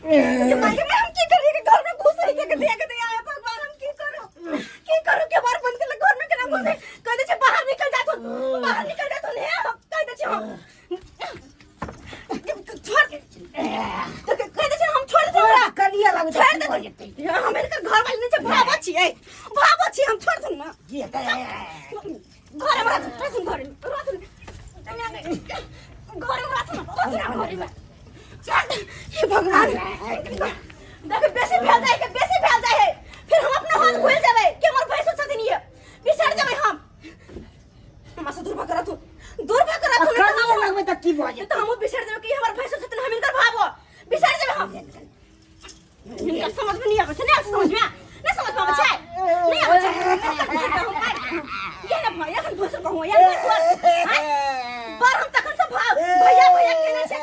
के माई में हम की करिए के घर में घुसे के के देख दे आए भगवान, हम की करू, की करू के बार बंद के घर में केना घुसे? कह दे छे बाहर निकल जा तू, बाहर निकल जा तू। ने हम कह दे छे, हम छोड़ के तो कह दे छे, हम छोड़ दे हमरा। कनिया लागू छोड़ दे हम। इनकर घर वाली नहीं छे, भाबो छियै, भाबो छी हम। छोड़ दे ना घर में राख, राख घर में राख, घर में राख ना, राख घर में। छोड़ दे। हे भगवान, देख बेसी फैल जाए के, बेसी फैल जाए है, फिर हम अपना हाथ भूल जाबे कि हमर भैंसो छथिन, ये बिसर जाबे हम। हमरा से दूर भा तू, दूर भा करा तू। कनिया लगबे त की भऽ जेतै? तो हमहूँ बिसर जाबे कि हमर भैंसो छथिन, हम इनकर भाबो बिसर जाबे हम। हिनकर समझ में नहीं आबै छै, नहीं समझ में, नहीं समझ में आबै छै, नहीं आबै छै। ये ना भाई, एखन दोसर कहूँ यार पर हम तखन से भाव भैया भैया केने छै,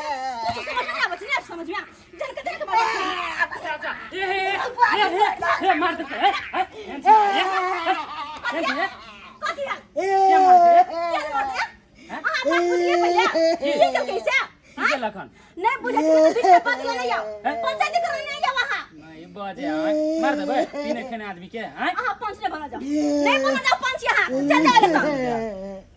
कुछ समझ में नहीं आबै छै, नहीं समझ में। जन के देख मारे। ए हे हे हे हे, मार दे। ए ए ए ए, कथी हाल? के मार दे? के मार दे? अहाँ बात बुझिए पहिले, की केलकै से? की केलक हन? नहीं बुझै छी तऽ बीच में बदले नहीं आओ, पंचायती करे नहीं आओ अहाँ। नहीं बजे आय, मार देबै पीने खेने आदमी के आय। अहाँ पंच नहीं बना जाओ, नहीं बना जाओ पंच। यहाँ चल जाओ लेकर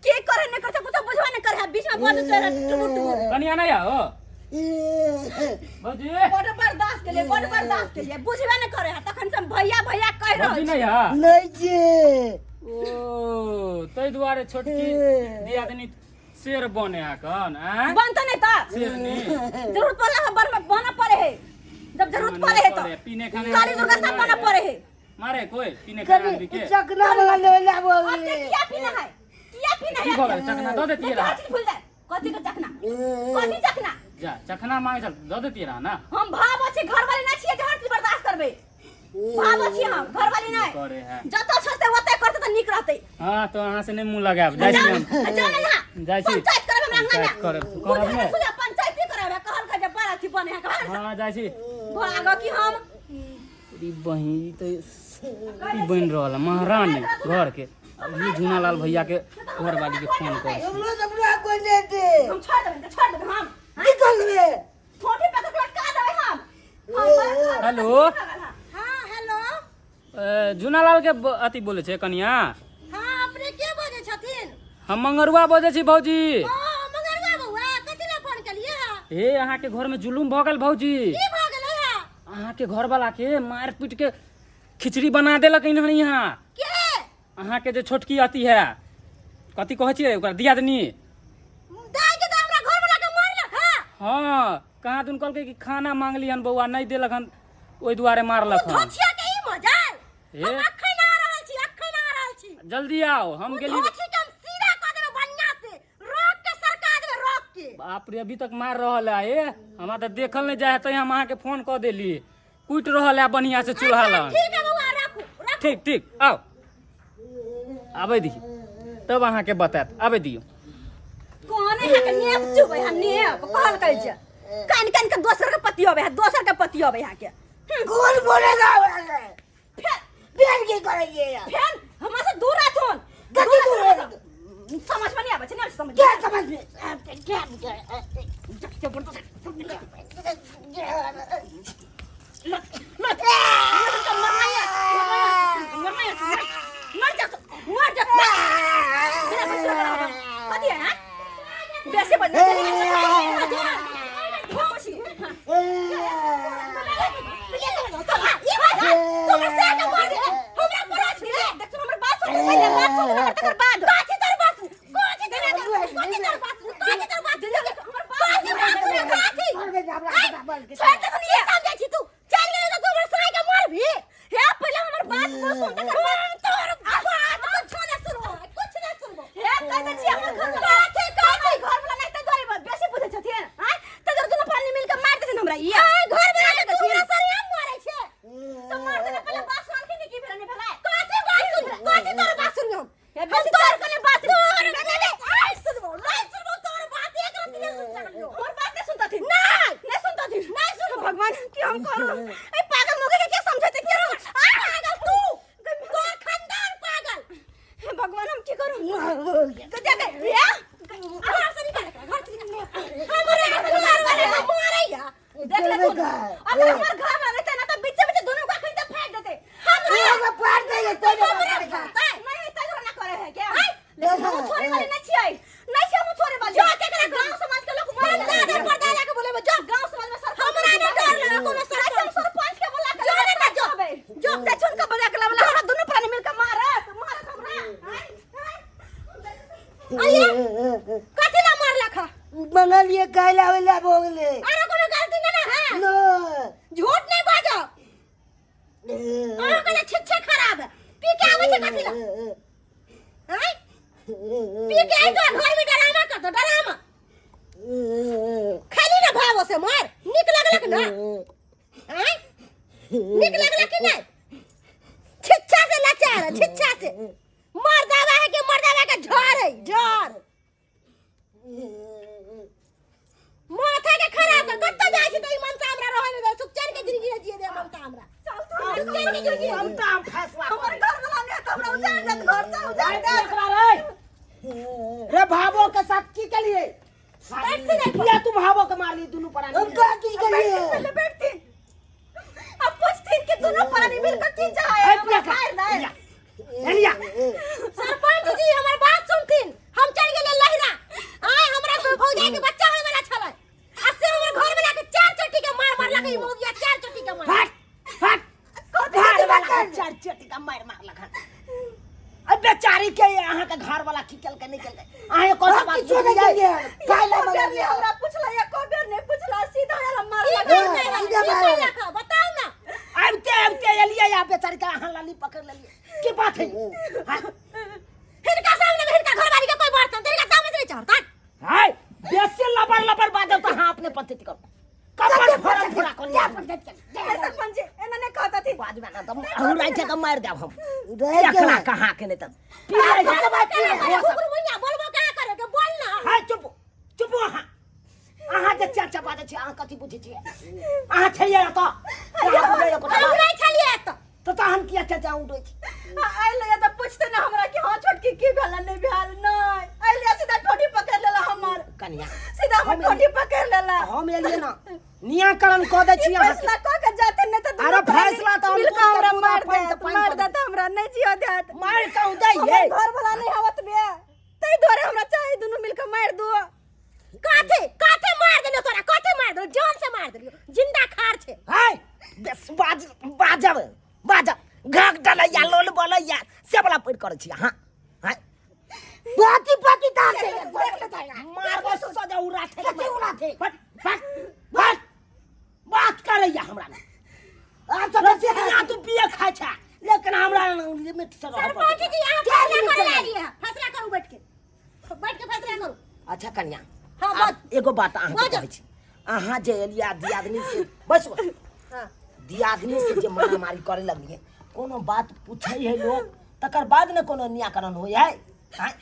के करे नहीं करते, कुछ बुझवा नहीं करे, बीच में बज चल टुबुर टुबुर। कनिया नहीं आओ भौजी? बड़ बर्दाश्त के लिए, बड़ बर्दाश्त के लिए, बुझबे नहीं करे है तखन से हम भैया भैया कह रहल भौजी छी। नहीं है? नहि छै। ओ ताहि दुआरे छोटकी दियादनी शेर बने अखन आँय? बनते नहीं तऽ शेरनी जरूरत पड़ला है बर में बना पड़े है, जब जरूरत पड़े है तो पीने खाने काली दुर्गा सब बना पड़े है। मारे कोई पीने खाने आदमी कभी के चकना वाला ले लाबो। अब के किया पीना है, किया पीना की है? भऽ गेल? चकना दऽ देतियै देखिए, रहा। हर चीज भूल जाए। कथी के चखना, कथी चखना? जा चखना मांगे चल दऽ देतियै रहा ना। हम भाबो छी, घर वाली नहीं छियै जे हर चीज बर्दाश्त करबै। भाबो छी हम, घर वाली नहीं। करे है। जतऽ छसते ओतै करतै तऽ नीक रहतै। हाँ तो अहाँ से नहीं मुंह लगायब, जाइ छी हम। जाओ ना यहाँ। जाइ छी। पंचायत करब हमरा अंगना में। पंचायत करब, करब बुझे ने। सुझे पंचायती करब, कहल के जे बड़ अथी बने है। हाँ जाइ छी। भागो कि हम ई बहिन, ई तऽ ई बनि रहल है महारानी घर के। अभी झूनालाल भैया के घरवाली के फोन कर। हमरो सबरा कोई नहीं दे। हम छोड़ देबै तऽ छोड़ देबै हम। की करबे? ठोठी पे के लटका देबै हम। हम हेलो। हाँ हेलो। झूनालाल के अथी बोलै छै कनिया? हाँ, अपने के बजै छथिन? हम मंगरुआ बजै छी भौजी। ओ मंगरुआ बौआ, कथी लए फोन केलियै? हे अहाँके घर में जुलुम भऽ गेल भौजी। की भऽ गेलै है? अहाँके घरवाला के मारि पीट के खिचड़ी बना देलक इन्हन यहाँ। के? अहाँके जे छोटकी अथी है, कथी कहै छियै ओकरा, दियादनी। दाइ के तऽ हमरा घरवला के मारलक है? हाँ, कहाँ दुन कहलकै कि खाना मांगली हन बौआ, नहि देलक हन, ओहि दुआरे मारलक हन। धोछिया के ई मजाल! हे। हम अखन आ रहल छी, अखन आ रहल छी। जल्दी आओ, हम गेली। धोछी के हम सीधा कऽ देबै, बढ़िया से रोक के सरका देबै, रोक के। बाप रे, अभी तक मार रहल है। ए हमरा तऽ देखल नहि जाइ है, तैं हम अहाँके फोन कऽ देली। कुटि रहल है बढ़िया से चूल्हा अच्छा, लग। ठीक है बौआ, राखू राखू। ठीक ठीक, आओ। आबै दी तब अहाँके बतायत, आबै दियौ। कोने है के नेप चुबै है, नेप कहल कहै छै कान कान के दोसर के पति अबै है, दोसर के पति अबै है के। कौन बोलेगा हमरा से? फेर फेर की करै छियै? फेर हमरा से दूर रहथुन। कथी दूर रहथुन? समझ में नहीं आबै छै ने? समझ क्या समझ में क्या? मर जा, मर जा। कथी है? बेसी बन। हमरा ई घर वाला के तू हमरा सरेआम मारै छै तो मार देने। पहले बात सुन के की भेलै, नहीं भेलै? कथी बात सुन, कथी तोर बात सुन? हम तोर कने बात तोर कने आइ सुनबो, नहीं सुनबो तोर बात। एक रत्ती नहीं सुन सकलियो। हमर बात नहीं सुनतथिन, नहीं नहीं सुनतथिन, नहीं सुन। भगवान, की हम करू? ए पागल मोगे के के समझते? के आ पागल तू, तोर खानदान पागल। हे भगवान, हम की करू? तो जा के या घर से निकाल, घर से निकाल। हमरे घर वाले को मारैया, देख ले तू। अगर हमर घर में रहते ना तो बीचे बीचे दोनों का खरीद फेंक देते। हमरा पार दे कोई ना हमरा मारता। नहीं तगड़ा ना करे है क्या? लेकिन हम छोड़े वाले नहीं छियै, नहीं छियै हम छोड़े वाले। जो केकरा गांव समाज के लोग मार दादा पर दादा के बोलेबे, जो गांव समाज में सरपंच हमरा नहीं डर लगा कोनो सरपंच, सरपंच के बोला के जो ना जो जो ते चुन के बजा के लावला हमरा दोनों प्राणी मिल के मारत मारत हमरा। आइए कथि ला मारलक ह? मंगलिए काहे आवेला भोगले। अरे कोनो गलती ना ना है, न झूठ नहीं बाजो। अहाँ के छिच्छे खराब है, पी के आबै छै कथि ला? आँय पी के आइ तो घर में डरामा कर दो डरामा। खैली ना भावो से मार नीक लगलक ना? आँय नीक लगलक कि नहीं? छिच्छा से लाचार है, छिच्छा से मर्दावा है कि मर्दावा के झड़ है झड़ माथा के खराब कर कत्ता जाइ छी त ई मनसा हमरा रहै नै दे, सुखचैन के जिंदगी जिए दे मनसा हमरा, सुखचैन के जिंदगी। हम तो हम फैसला हमर घर वाला ने त हमरा उजाड़ देत, घर से उजाड़ देत। एकरा रे रे भावो के साथ की के लिए बैठती नहीं। किया तू भावो के मारली दुनू प्राणी? हम का की करिए? पहले बैठती, अब पूछती कि दोनों प्राणी मिलकर की चाहे ए, पिया हमरा का, मार दे। पिया। एलिया सरपंच जी हमर बात सुनथिन, हम चल गेले लहिरा। आय हमरा भौजाई के बच्चा होय वाला छलै आ से हमर घर में लाके चार चोटी के मार मारलक ई मौगिया, चार चोटी के मार। फट फट घर वाला के चार चोटी का मार मारलक हन। अब बेचारी के अहाँ के घर वाला की केलकै नहीं केलकै अहाँ कौन सा बात किछो नहीं बुझलियै? करिए काहे मंगलिए? हमरा पूछला एको बेर नहीं पूछला, सीधा आयल मार की लगा। सीधा मारलक। बताओ ना। आबिते आबिते एलियै आ बेचारी के अहाँ लाली पकड़ लेलियै, की बात है? हाँ? हिनका सामने में हिनका घरवाली के कोई बर्तन तो हिनका सामने से नहीं चढ़ता। हाय बेसी लबर लबर बाजब तो अहाँ अपने पद्धति करू कपड़ फोड़ा फोड़ा कर लिया। सरपंच जी एना नहीं कहता थी। बाजबे ना तऽ अहूँ राखि के मारि देब हम। रहि के एकरा कहाँ के नहीं तऽ पी लै छै। कुकुर मुइया बोलबो कहाँ करे के बोल ना। हाय चुप चुप अहाँ अहाँ जे चाचा बाजै छी अहाँ कथी बुझै छियै? अहाँ छलियै एतऽ? अहाँ बुझै एको टा हम बात? नहीं छलियै एतऽ। तऽ तहन किया चाचा उठै छी? आइले तऽ पूछते ना हमरा कि हाँ छोटकी की भेल नहीं भेल। नहीं आइले सीधा ठोडी पकड़ लेला हमर। कनिया सीधा हमर ठोडी पकड़ लेला। हम एलियै ना नियाकरण कऽ दै छी अहाँके। फैसला कऽ के जाते नहीं तऽ अरे फैसला तऽ हम मिल के दूध के हमरा दूध आ मार पानि तऽ देत, पानि मार कऽ देत हमरा नहीं जियो देत। मारि कहूँ दै हमर घर वाला नहीं आवत बे तै दुआरे हमरा चाही दुनू मिल के मार दो। काथे काथे मार देलियो तोरा, काथे मार देलियो, जान से मार देलियो, जिंदा खार छे। हाय बेस बाज बाजब बाजब घाक डलैया लोल बोलैया से वाला पैर करै छी अहाँ। हाय बाती बाती तार दे मारबो सजा उड़ाथे कथी उड़ाथे? फट फट फट बात करैया हमरा ने। आ तो बच्चे रसिया तू पिए खाइ छै लेकिन हमरा लिमिट से रहऽ सरपंच पड़तै। जी अहाँ फैसला करे लागिए, फैसला करू बैठ के, बैठ के फैसला करू। अच्छा कन्या हाँ, आब बाज। एगो बात अहाँके बाज। कहै छी अहाँ जे एलियै दियादनी से बस हाँ। दियादनी से जे मारामारी करे लगलियै कोनो बात पूछै है लोग तकर बाद ने कोनो नियाकरण होइ है? आँय?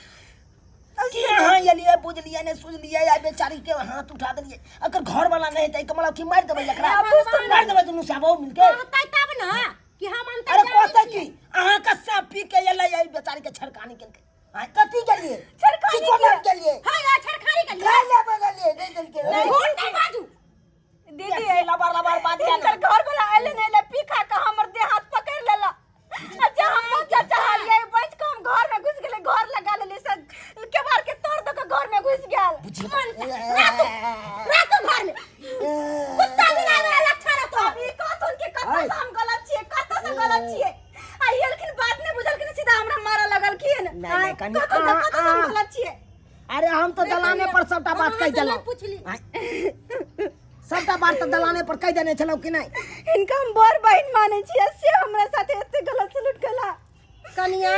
की अहाँ एलियै बुझलियै नहि सुझलियै आ बेचारी के हाथ उठा देलियै अगर घर वाला नहि हेतै तऽ मतलब की मारि देबै एकरा? मारि देबै दुनू साबो मिलके। कहतै तब ना कि हम अंतर अरे जानै कहतै छियै। की अहाँके सब पी के एलै आ ई बेचारी के छड़कानी केलकै। आँय? कथी केलिए? छड़खानी किछो किया? नहि केलिए। हाँ, यार, छड़खानी केलिए। काहे ला बदलिए नहीं देलके। झूठ नहीं बाजू। दीदी बेसी लबर लबर बाजिया हिनकर घर वाला आइले नहीं ले पी खा के हमर देह हाथ पकड़ लेला। आ जे हम बच्चा चाहलिए बच के हम घर में घुस गेले, घर लगा लेली से केबाड़ के तोड़ दे के घर में घुस गेल। रातू रातू घर में कुत्ता बिलाइ वाला लक्षण रहतो। अब ई कहथुन कि कत्ता से हम गलत छियै, कत्ता से गलत छियै। आ ई एलखिन बात नहि बुझलखिन, सीधा हमरा मारऽ लगलखिन। नहि, नहि, कनि कत्ता से अहाँ- कत्ता से हम अहाँ- गलत छियै। अरे हम तऽ दलाने पर सबटा बात कहि देलहुँ। पुछली। आँय? सबटा बात तऽ दलाने पर कहि देने छलहुँ कि नहि? हिनका हम बड़ बहिन मानै छियै से हमरा साथे एते गलत सलूट केला। कनिया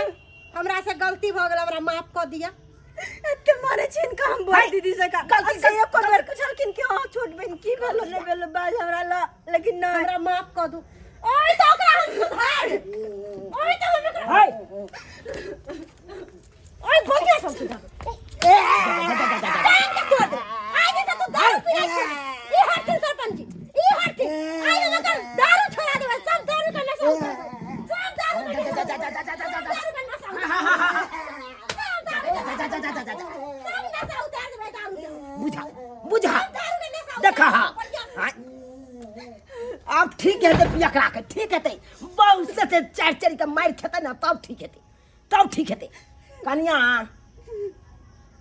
हमरा से गलती भऽ गेल, हमरा माफ कऽ दिअ। एते मानै छी हिनका हम बड़ दीदी से का गलती- से एको बेर पुछलखिन कि हाँ छोट बहिन की भेलो नहि भेलो बाज हमरा ला, लेकिन नहि हमरा माफ कऽ दू। ओइ तऽ ओकरा हम सुधार, ओइ तऽ हम ओकरा हाय ओइ भोगिया सब सुधार। टांग के तोड़ दे। आइ जे तू दारू पियै छी। ई हरथिन सरपंच जी, ई हरथिन। आइ हम ओकर दारू छोड़ा देबै, सब दारू के नशा उतार देबै। सब दारू के नशा उतार देबै। सब दारू के नशा उतार देबै। सब दारू के सब नशा उतार देबै दारू के। बुझा बुझा दारू के नशा उतार देखा देबै। हा बढ़िआँ से। आँय? आब ठीक हेतै पियकरा के, ठीक हेतै। बहुत से चारि चारि के मारि खेतै ने तब ठीक हेतै, तब ठीक हेतै। कनिया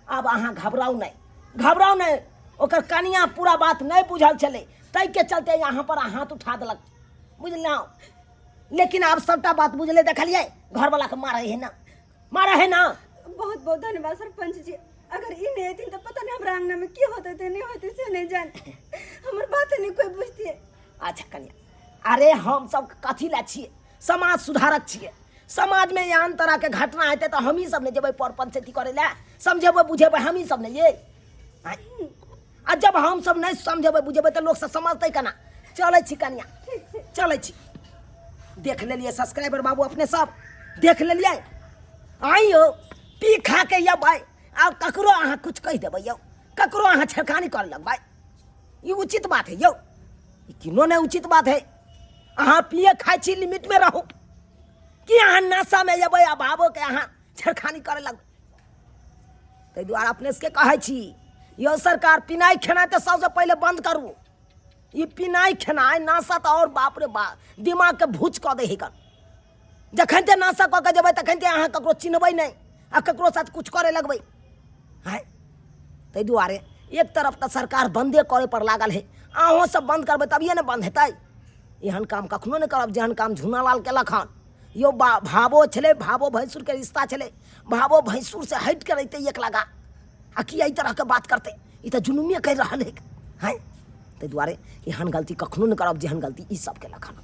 आब अहाँ घबराउ नहि, घबराउ नहि। ओकर कनिया पूरा बात नहि बुझल छलै, ताहिके चलते यहाँ पर हाथ उठा देलक, बुझलहुँ? लेकिन आब सबटा बात बुझलै। देखलियै घरवला के मारै है ना, मारै है ना। बहुत बहुत धन्यवाद सरपंच जी। अगर ई नहीं अथिन तो पता नहीं हमरा अंगना में की होते थे नहीं होते से नहीं जान, हमर बात नहीं कोई बुझती। अच्छा कनिया, अरे हम सब कथी ला छियै? समाज सुधारक छियै। समाज में एहन तरह के घटना हेतै तऽ हमही सब ने जेबै पर पंचायती करै लए, समझेबै बुझेबै हमही सब ने ये। आ जब हम सब नहीं समझेबै बुझेबै तऽ लोक सब समझतै केना? चलै छी कनिया, चलै छी। देख लेलियै सब्सक्राइबर बाबू, अपने सब देख लेलियै। आइयो पी खा के अबै, आब ककरो अहाँ कुछ कहि देबै यौ, ककरो अहाँ छेड़खानी कर लगबै, ई उचित बात है यौ? ई किनो नहीं उचित बात है। अहाँ पिए खाइ छी, लिमिट में रहू, कि अहाँ नशा में अबै आ बाबो के अहाँ छेड़खानी करे लगबै। ताहि दुआरे अपने सबके कहै छी यौ सरकार, पिनाइ खेनाइ तऽ सबसँ पहिले बंद करू। ई पिनाइ खेनाइ नशा तऽ आओर बाप रे बाप दिमागके भूच कऽ दै है। जखन ते नशा कऽ के जेबै तखन ते अहाँ ककरो चिन्हबै नहि आ ककरो साथ कुछ करे लगबै है। ताहि दुआरे एक तरफ तऽ सरकार बंदे करे पर लागल है, अहूँ सब बंद करबै तभिए ने बंद हेतै। एहन काम कखनो नहि करब जेहन काम झूनालाल केलक हन यौ। भावो छलै, भावो भैंसुरके रिश्ता छलै, भावो भैंसुर से हटि के रहितै एक लगा, आ की एहि तरहके बात करतै? ई तऽ जुलुमे करि रहल है। ताहि दुआरे एहन गलती कखनो नहि करब जेहन गलती ई सब केलक हन।